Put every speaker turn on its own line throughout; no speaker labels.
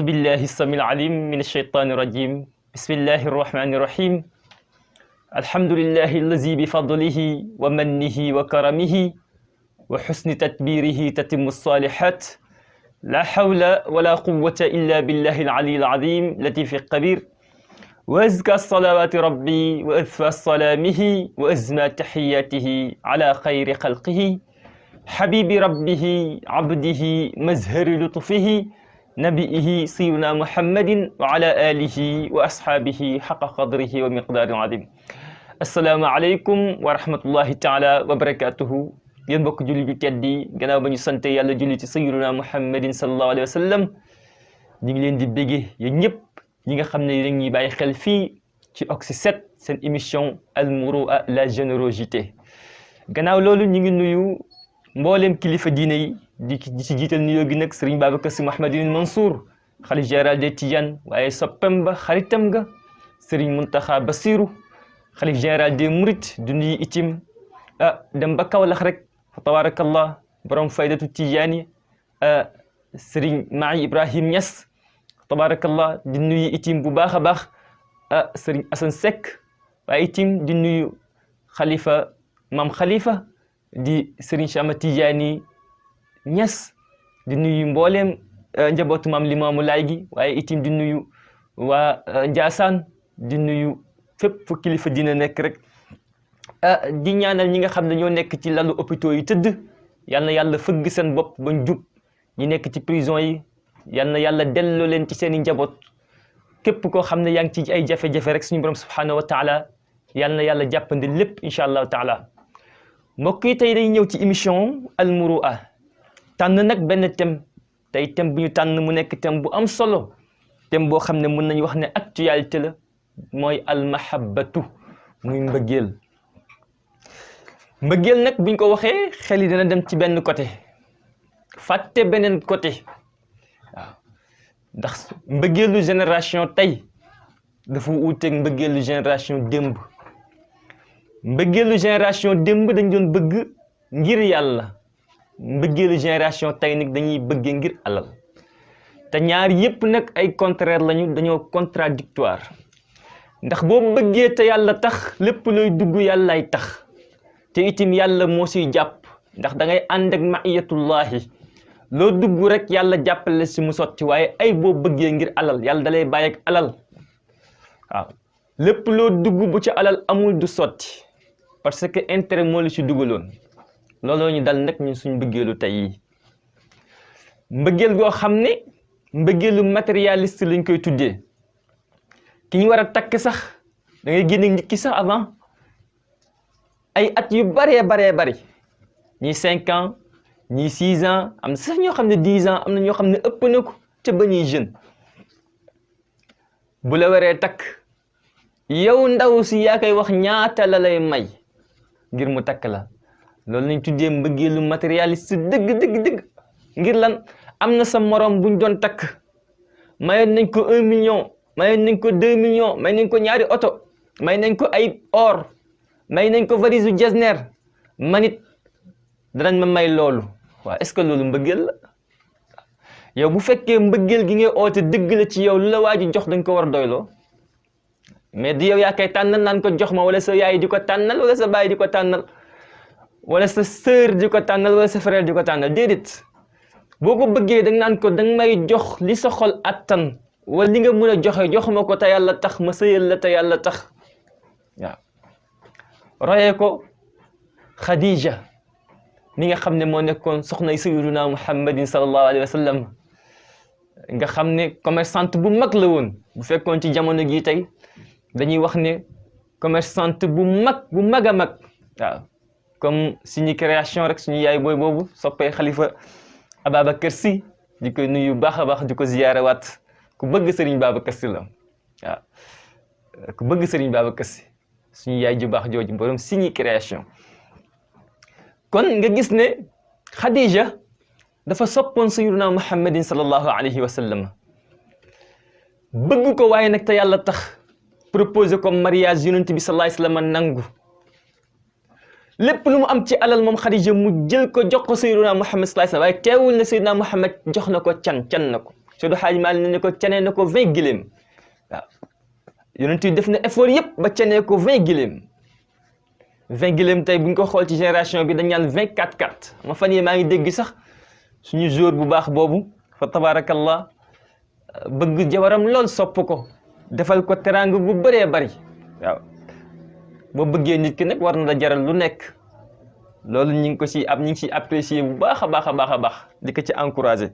أعوذ بالله السميع العليم من الشيطان الرجيم بسم الله الرحمن الرحيم الحمد لله الذي بفضله ومنه وكرمه وحسن تدبيره تتم الصالحات لا حول ولا قوة إلا بالله العلي العظيم لطيف القدير وأزكى الصلوات ربي وأذفى سلامه وأزمى تحياته على خير خلقه حبيب ربه عبده مزهر لطفه نبيه سيدنا محمد وعلى آله وأصحابه حق قدره ومقدار عظيم السلام عليكم ورحمة الله تعالى وبركاته yéen mbokk julli ju tedd yi gannaaw ba ñu sante yàlla julli ci sayyiduna muhammadin sallallahu alayhi wa sallam ñu ngi leen di bége yéen ñëpp ñi nga xam ne yéen ñuy bàyyi xel fii ci Oxy 7 seen émission al murua la générosité gannaaw loolu ñu ngi nuyu mboolem kilifa diine yi di ci jiital nuyoo gi nag Serigne Babacar Sy Mouhamadou Mansour xalif général des Tidianes waaye soppam ba xaritam nga Serigne Mountakha Bassirou xalif général des Mourides du nuyu itim dem ba Kaolack rek fa tabarakallah borom faydatu Tijaani Serigne Mahi Ibrahim Niass tabarakallah di nuyu itim bu baax a baax Serigne Assane Seck waaye itim di nuyu xalifa maam xalifa di Serigne Chama Tijaani Niass di nuyu mbooleem njabootu maam Limaamu Laay gi waaye itim di nuyu waa Njaasaan di nuyu fépp fu kilifa dina nekk rek di ñaanal ñi nga xam ne ñoo nekk ci lalu hôpitaux yi tëdd yal na yàlla fëgg seen bopp bañ jub ñi nekk ci prison yi yal na yàlla delloo leen ci seen i njaboot képp koo xam ne yaa ngi ci ay jafe-jafe rek suñu borom subhanahu wa taala yal na yàlla jàppandi lépp incha allahu taala mbokk yi tey day ñëw ci émission al murua tànn nag benn thème tey thème bu ñu tànn mu nekk thème bu am solo thème boo xam ne mën nañu wax ne actualité la mooy al mahabbatu muy mbëggeel mbëggeel nag buñ ko waxee xel yi dana dem ci benn côté fàtte beneen côté waaw ndax mbëggeelu génération tey dafa wuuteeg mbëggeelu génération démb mbëggeelu génération démb dañ doon bëgg ngir yàlla mbëggeelu génération tey nag dañuy bëggee ngir alal te ñaar yépp nag ay contraire lañu dañoo contradictoire ndax boo bëggee te yàlla tax lépp looy dugg yàllaay tax te itim yàlla moo siy jàpp ndax da ngay ànd ak maiyatullahi loo dugg rek yàlla jàppale si mu sotti waaye ay boo bëggee ngir alal yàlla dalay bàyyi ak alal waaw lépp loo dugg bu ci alal amul du sotti parce que intérêt moo la si dugaloon looloo ñu dal nag ñun suñ mbëggeelu tey yi mbëggeel goo xam ne mbëggeelu matérialiste lañ koy tuddee ki ñu war a takk sax da ngay génne nit ki sax avant ay at yu baree bari ñii 5 ans ñii 6 ans am na sax ñoo xam ne 10 ans am na ñoo xam ne ëpp na ko ca ba ñuy jeune bu la waree takk yow ndaw si yaa koy wax ñaata la lay may ngir mu takk la loolu lañ tuddee mbëggeelu matérialiste dëgg ngir lan am na sa morom buñ doon takk mayoon nañ ko 1 million mayoon nañ ko 2 millions may nañ ko ñaari oto may nañ ko ay or may nañ ko valise u Getzner manit danañ ma may loolu waaw est-ce que loolu mbëggeel la yow bu fekkee mbëggeel gi ngay oote dëgg la ci yow lu la waa ji jox dañ ko war a doyloo mais di yow yaa koy tànnal naan ko jox ma wala sa yaay di ko tànnal wala sa baay di ko tànnal wala sa sœur di ko tànnal wala sa frère di ko tànnal déedéet boo ko bëggee dañ naan ko danga may jox li sa xol attan wala li nga mën a jox ma ko te yàlla tax ma sëyal la te yàlla tax waaw royee ko Khadija mi nga xam ne moo nekkoon soxnay sayyiduna Muhammadin sallallahu alayhi wa sallam nga xam ne commerçante bu mag la woon bu fekkoon ci jamono gii tey dañuy wax ne commerçante bu mag a mag waaw comme suñu création rek suñu yaay booy boobu soppee xalifa Ababacar Sy di ko nuyu baax a baax di ko ziyaare waat ku bëgg Serigne Babacar Sy la waaw ku bëgg Serigne Babacar Sy suñu yaay ju baax jooju borom suñu création kon nga gis ne Khadija dafa soppoon sayyiduna Muhammadin sallallahu alayhi wa sallam bëgg ko waaye nag te yàlla tax proposé ko mariage yonent bi sallallahu alayhi wa sallam nangu lépp lu mu am ci alal moom Khadija mu jël ko jox ko sayyiduna Muhammad sallallahu alayhi wa sallam waaye teewul ne sayyiduna Muhammad jox na ko can na ko Seydi Hadji Malick ne ko cenee na ko 20 giléem waaw yonent bi def na effort yëpp ba cenee ko 20 giléem 20 giléem tey bu ñu ko xool ci génération bi dañ naan 24 ma fan yii maa ngi dégg sax suñu jour bu baax boobu fa tabarakallah bëgg jabaram lool sopp ko defal ko teraanga bu bëree bëri waaw boo bëggee nit ki nag war na la jaral lu nekk loolu ñu ngi ko ci ñu ngi ciy apprécier bu baax a baax a baax a baax di ko ci encouragé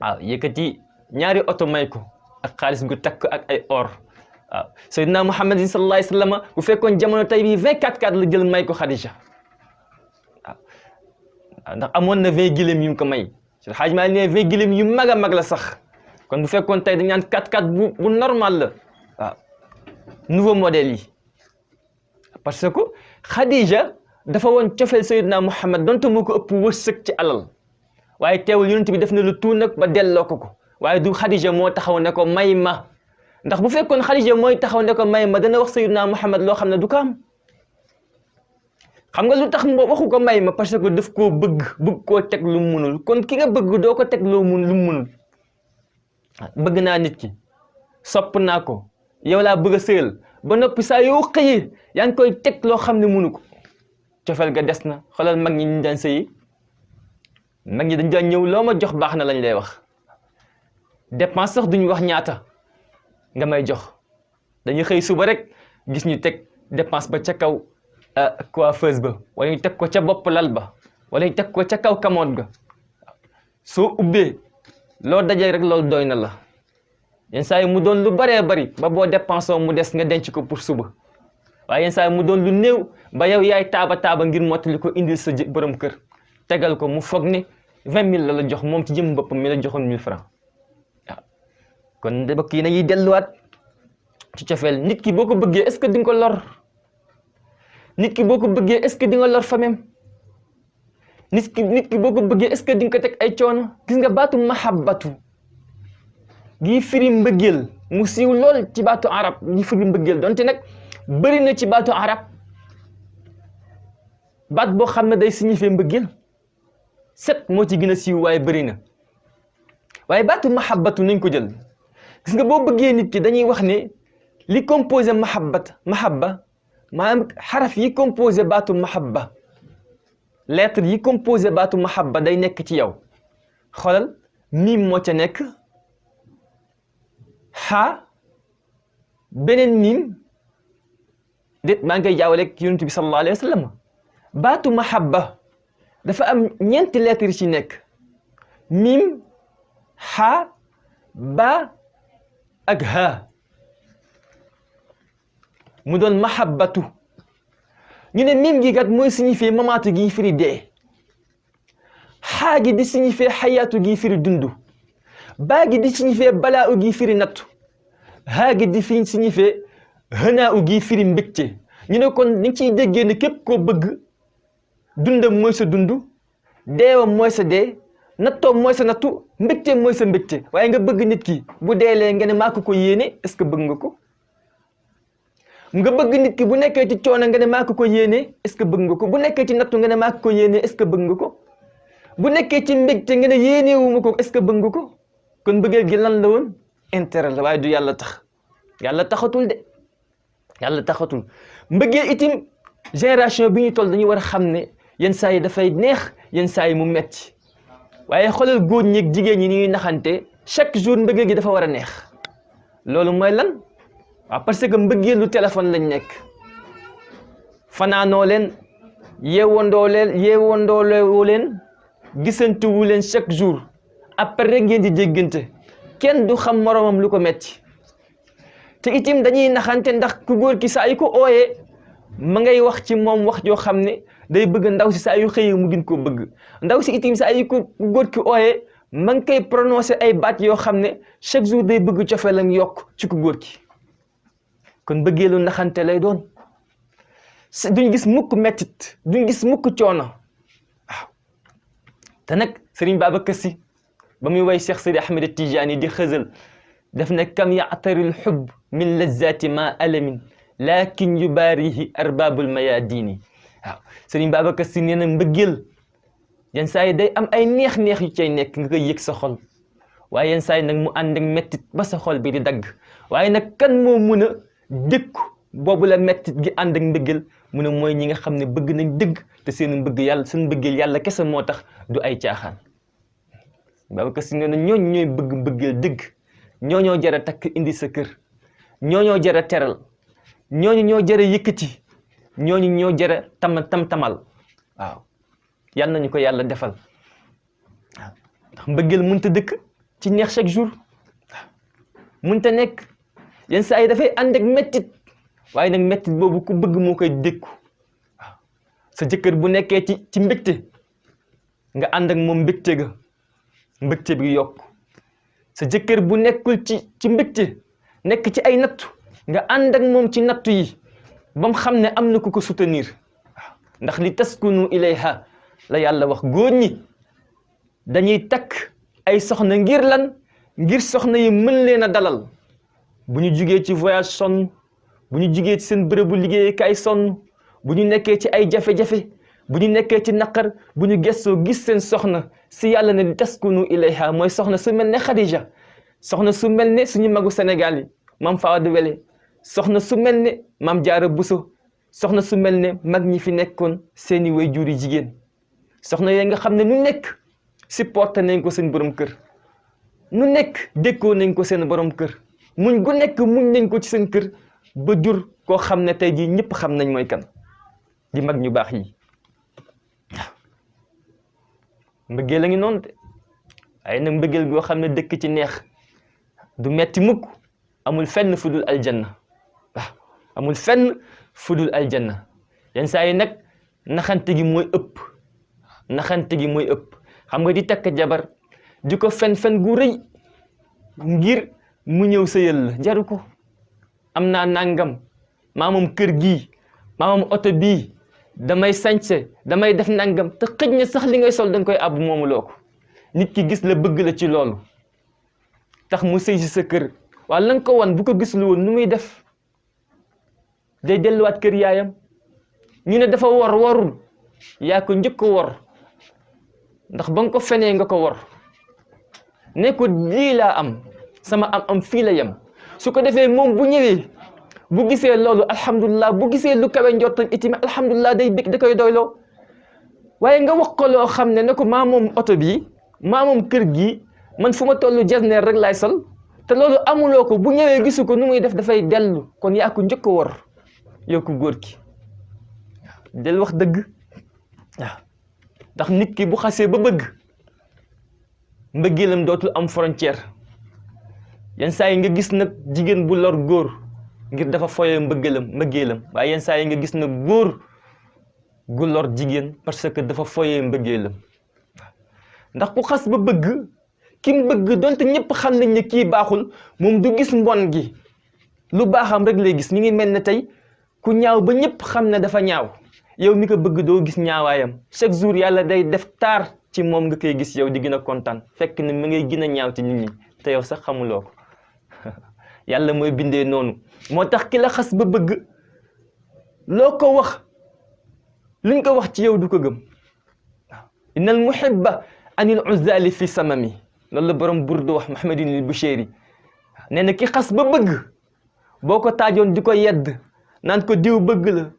waaw yëkkati ñaari oto may ko ak xaalis gu takk ak ay or waaw Seydina Muhammad sallallahu alayhi wa sallam bu fekkoon jamono tey bii 24 la jël may ko Khadija waaw ndax amoon na 20 giléem yu mu ko may Seydi Hadji Malick ne 20 giléem yu mag a mag la sax kon bu fekkoon tey dañ naan 4x4 bu normal la waaw nouveau modèle yi parce que Khadija dafa woon cofeel Seydina Muhammad donte moo ko ëpp wërsëg ci alal waaye teewul yonent bi def na lu tuut nag ba delloo ko waaye du Khadija moo taxaw ne ko may ma ndax bu fekkoon Khadija mooy taxaw ne ko may ma dana wax Seydina Muhammad loo xam ne du ko am xam nga lu tax waxu ko may ma parce que daf koo bëgg koo teg lu mu munul kon ki nga bëgg doo ko teg lu mu munul bëgg naa nit ki sopp naa ko yow laa bëgg a sëyal ba noppi saa yoo xëyee yaa ngi koy teg loo xam ne munu ko cofeel ga des na xoolal mag ñi ñu daan sëyi mag ñi dañ daan ñëw loo ma jox baax na lañ lay wax dépense sax duñu wax ñaata nga may jox dañuy xëy suba rek gis ñu teg dépense ba ca kaw coiffeuse ba wala ñu teg ko ca bopp lal ba wala ñu teg ko ca kaw commode ga soo ubbee loo dajee rek loolu doy na la yenn saa yi mu doon lu baree bari ba boo dépensé mu des nga denc ko pour suba waaye yenn saa yi mu doon lu néew ba yow yaay taaba ngir mottali ko indil sa borom kër tegal ko mu foog ne 20 000 la jox moom ci jëm boppam mi la joxoon 1000 francs waaw kon de bokk yi nañuy delluwaat ci cofeel nit ki boo ko bëggee est-ce que di nga ko lor nit ki boo ko bëggee est-ce que di nga lor famem nit ki boo ko bëggee est-ce que di nga ko teg ay coono gis nga baatu mahabbatu gii firi mbëggeel mu siiw lool ci baatu arab gi firi mbëggeel donte nag bëri na ci baatu arab baat boo xam ne day signifier mbëggeel set moo ci gën a siiw waaye bëri na waaye baatu mahabbatu nañ ko jël gis nga boo bëggee nit ki dañuy wax ne li composé mahabba maanaam xaraf yi composé baatu mahabba lettre yi composé baatu mahabba day nekk ci yow xoolal miim moo ca nekk xaa beneen miim déet maa ngi koy jaawaleeg yonent bi sallallahu alayhi wa sallam baatu mahabba dafa am ñeenti lettre ci nekk miim xaa ba ak haa mu doon mahabbatu ñu ne miim gi kat mooy signifier mamaatu gi firi dee xaa gi di signifier xayaatu gi firi dundu baa gi di signifier balaa u gi firi nattu haa gi di fi signifier hënaa u gi firi mbégte ñu ne kon ni ciy déggee ne képp koo bëgg dundam mooy sa dundu deewam mooy sa dee nattoom mooy sa nattu mbégteem mooy sa mbégte waaye nga bëgg nit ki bu deelee nga ne maa ko yéene est-ce que bëgg nga ko nga bëgg nit ki bu nekkee ci coono nga ne maa ko yéene est-ce que bëgg nga ko bu nekkee ci nattu nga ne maa ko yéene est-ce que bëgg nga ko bu nekkee ci mbégte nga ne yéenewuma ko est-ce que bëgg nga ko kon bëggeel gi lan la woon intérêt la waaye du yàlla tax yàlla taxatul de yàlla taxatul mbëggeel itim génération bi ñu toll dañuy war a xam ne yenn saa yi dafay neex yenn saa yi mu metti waaye xoolal góor ñi ak jigéen ñi ñuy naxante chaque jour mbëggeel gi dafa war a neex loolu mooy lan waaw parce que mbëggeelu téléphone lañ nekk fanaanoo leen yeewandoo leen gisantuwu leen chaque jour après rek ngeen di jéggante kenn du xam moromam lu ko metti te itim dañuy naxante ndax ku góor ki saa yu ko ooyee ma ngay wax ci moom wax joo xam ne day bëgg ndaw si saa yu xëyee mu gën koo bëgg ndaw si itim saa yu ko góor ki ooyee ma ngi koy prononcer ay baat yoo xam ne chaque jour day bëgg cofeelam yokk ci ku góor ki kon bëggeelu naxante lay doon duñ gis mukk mettit duñ gis mukk coono waaw te nag Serigne Babacar Sy ba muy way Cheikh Sidi Ahmed Tidiane di xëzal daf ne kam ya'taril hubb min lazzati ma alamin lakin yubaarihi arbabul mayadini waaw Serigne Babacar Sy nee na mbëggeel yenn saa yi day am ay neex-neex yu cay nekk nga koy yëg sa xol waaye yenn saa yi nag mu ànd ak mettit ba sa xol bi di dagg waaye nag kan moo mun a dékku boobu la mettit gi ànd ak mbëggeel mu ne mooy ñi nga xam ne bëgg nañ dëgg te seen mbëgg yàlla seen mbëggeel yàlla kese moo tax du ay caaxaan Babacar Sy nee na ñooñu ñooy bëgg mbëggeel dëgg ñooñoo jar a takk indi sa kër ñooñoo jar a teral ñooñu ñoo jar a yëkkati ñooñu ñoo jar a tamal waaw yal nañu ko yàlla defal waaw ndax mbëggeel mënut a dëkk ci neex chaque jour waaw mënut a nekk yenn saa yi dafay ànd ak mettit waaye nag mettit boobu ku bëgg moo koy dékku waaw sa jëkkër bu nekkee ci mbégte nga ànd ak moom mbégte bi yokk sa jëkkër bu nekkul ci mbégte nekk ci ay nattu nga ànd ak moom ci nattu yi ba mu xam ne am na ku ko soutenir waaw ndax li taskunu ilayha la yàlla wax góor ñi dañuy takk ay soxna ngir lan ngir soxna yi mën leen a dalal bu ñu jugee ci voyage sonn bu ñu jugee ci seen bërëbu liggéeyukaay sonn bu ñu nekkee ci ay jafe-jafe bu ñu nekkee ci naqar bu ñu gëstoo gis seen soxna si yàlla ne li taskunu ilayha mooy soxna su mel ne Khadija soxna su mel ne suñu magu Sénégal yi maam Fawade Wele soxna su mel ne maam Jaara Buso soxna su mel ne mag ñi fi nekkoon seeni waajur yi jigéen soxna yooyu nga xam ne nu nekk supporté nañ ko seen borom kër nu nekk dékkoo nañ ko seen borom kër muñ gu nekk muñ nañ ko ci seen kër ba jur koo xam ne tey jii ñëpp xam nañ mooy kan di mag ñu baax yi waaw mbëggeel la ngi noonu de waaye nag mbëggeel goo xam ne dëkk ci neex du metti mukk amul fenn fu dul aljanna waaw amul fenn fu dul aljanna yenn saa yi nag naxante gi mooy ëpp xam nga di takk jabar di ko fen gu rëy ngir mu ñëw sëyal la jaru ko am naa nangam maamam kër gii maamam oto bii damay sañse damay def nangam te xëj na sax li ngay sol danga koy àbb moomuloo ko nit ki gis la bëgg la ci loolu tax mu sëy si sa kër waaye la nga ko wan bu ko gisul woon nu muy def day delluwaat kër yaayam ñu ne dafa warul yaa ko njëkk ko wor ndax ba nga ko fenee nga ko wor ne ko lii laa am sama am fii la yem su ko defee moom bu ñëwee bu gisee loolu alhamdulilah bu gisee lu kawe njottam itamit alhamdulilah day bég da koy doyloo waaye nga wax ko loo xam ne ko maa moom oto bi maa moom kër gi man fu ma tollu jasneer rek laay sol te loolu amuloo ko bu ñëwee gisu ko nu muy def dafay dellu kon yaa ko njëkk a wor yow ko góor ki del wax dëgg waaw ndax nit ki bu xasee ba bëgg mbëggeelam dootul am frontière yenn saa yi nga gis nag jigéen bu lor góor ngir dafa foyee mbëggeelam waaye yenn saa yi nga gis nag góor gu lor jigéen parce que dafa foyee mbëggeelam ndax ku xas ba bëgg ki mu bëgg donte ñëpp xam nañ ne kii baaxul moom du gis mbon gi lu baaxam rek lay gis mi ngi mel ne tey ku ñaaw ba ñëpp xam ne dafa ñaaw yow mi ko bëgg doo gis ñaawaayam chaque jour yàlla day def taar ci moom nga koy gis yow di gën a kontaan fekk ne mi ngay gën a ñaaw ci nit ñi te yow sax xamuloo ko yàlla mooy bindee noonu moo tax ki la xas ba bëgg loo ko wax luñ ko wax ci yow du ko gëm waaw innal muhibba anil uzali fi samami loolu la borom burdu wax Muhammadin al-Busheeri nee na ki xas ba bëgg boo ko taajoon di ko yedd naan ko diw bëgg la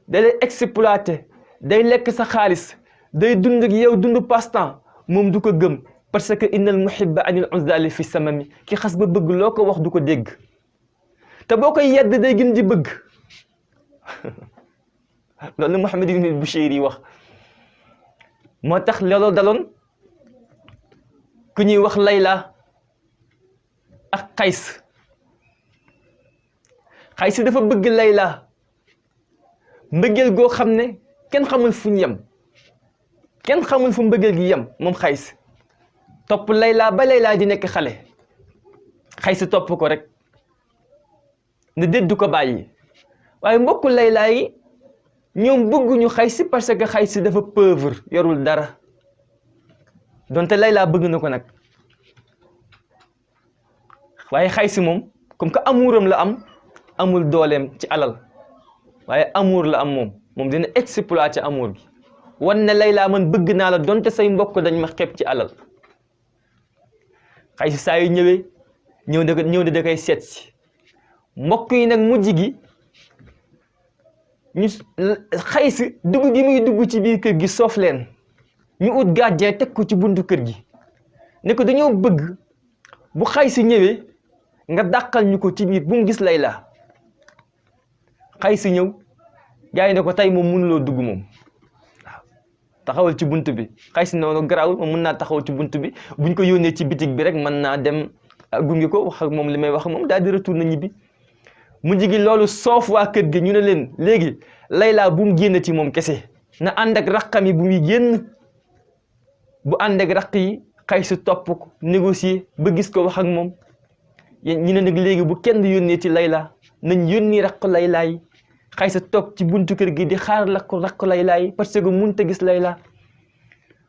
day lay exploité day lekk sa xaalis day dund ak yow dund passe-temps moom du ko gëm parce que innal muhibba anil uzali fi samami ki xas ba bëgg loo ko wax du ko dégg te boo koy yedd day gën di bëgg loolu Muhammadin al-Busheeri wax moo tax looloo daloon ku ñuy wax Layla ak Qays dafa bëgg Layla mbëggeel goo xam ne kenn xamul fu ñu yem kenn xamul fu mbëggeel gi yem moom Qays topp Layla ba Layla di nekk xale Qays topp ko rek ne déet du ko bàyyi waaye mbokku Layla yi ñoom bëgguñu Qays parce que Qays dafa pauvre yorul dara donte Layla bëgg na ko nag waaye Qays moom comme que amuuram la am amul dooleem ci alal waaye amour la am moom dina exploiter amour bi wan ne Layla man bëgg naa la donte say mbokk dañ ma xeeb ci alal Xays saa yu ñëwee ñëw da koy seet si mbokk yi nag mujj gi ñu Xays dugg gi muy dugg ci biir kër gi soof leen ñu ut gardien teg ko ci buntu kër gi ne ko dañoo bëgg bu Xays ñëwee nga dàqal ñu ko ci biir bu mu gis Layla. Xays ñëw gars yi ne ko tey moom mënuloo dugg moom waaw taxawal ci bunt bi Xays noonu garaawul moom mën naa taxaw ci bunt bi buñ ko yónnee ci bitig bi rek mën naa dem gunge ko wax ak moom li may wax moom daal di retourné ñibbi. mujj gi loolu soof waa kër gi ñu ne leen léegi Layla bu mu génn ci moom kese na ànd ak raqam yi bu muy génn bu ànd ak raq yi Xays topp ko négocier ba gis ko wax ak moom ñu ne nag léegi bu kenn yónnee ci Layla nañ yónni raq Layla yi Xays toog ci buntu kër gi di xaar raq Layla yi parce que mënut a gis Layla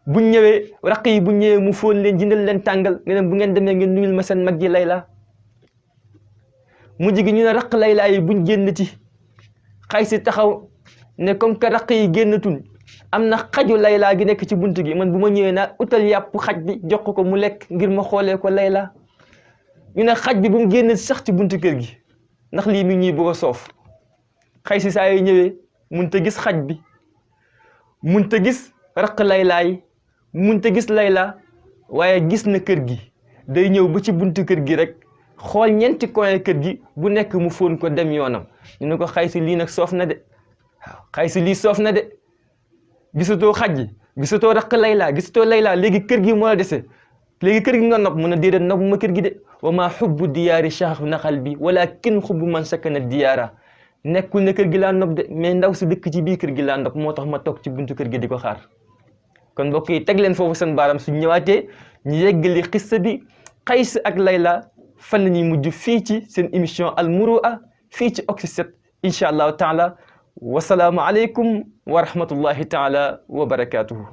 buñ ñëwee raq yi buñ ñëwee mu fóon leen jëndal leen tàngal ne leen bu ngeen demee ngeen nuyul ma seen mag ji Layla mujj gi ñu ne raq Layla yi buñ génn ci Xays taxaw ne comme que raq yi génnatul am na xaju Layla gi nekk ci buntu gi man bu ma ñëwee naa utal yàpp xaj bi jox ko mu lekk ngir ma xoolee ko Layla ñu ne xaj bi bu mu génn sax ci buntu kër gi ndax lii mi ñuy bëgg a soof Xays saa yu ñëwee mënut a gis xaj bi mënut a gis raq Layla yi mënut a gis Layla waaye gis na kër gi day ñëw ba ci buntu kër gi rek xool ñeenti coin kër gi bu nekk mu fóon ko dem yoonam ñu ne ko Xays lii nag soof na de waaw Xays lii soof na de gisatoo xaj yi gisatoo raq Layla gisatoo Layla léegi kër gi moo la dese léegi kër gi nga nopp mun a déedéet nopp ma kër gi de wa maa xubbu diyaari shaghfu qalbi walakin xubbu man sakana diyaara nekkul ne kër gi laa nopp de mais ndaw si dëkk ci biir kër gi laa nopp moo tax ma toog ci buntu kër gi di ko xaar kon mbokk yi teg leen foofu seen baaram su ñëwaatee ñu yeggali xissa bi Xays ak Layla fan la ñuy mujj fii ci seen émission Al Mourou'a fii ci Oxy 7 incha allahu taala wasalaamu aleykum wa rahmatullahi taala wa barakatuhu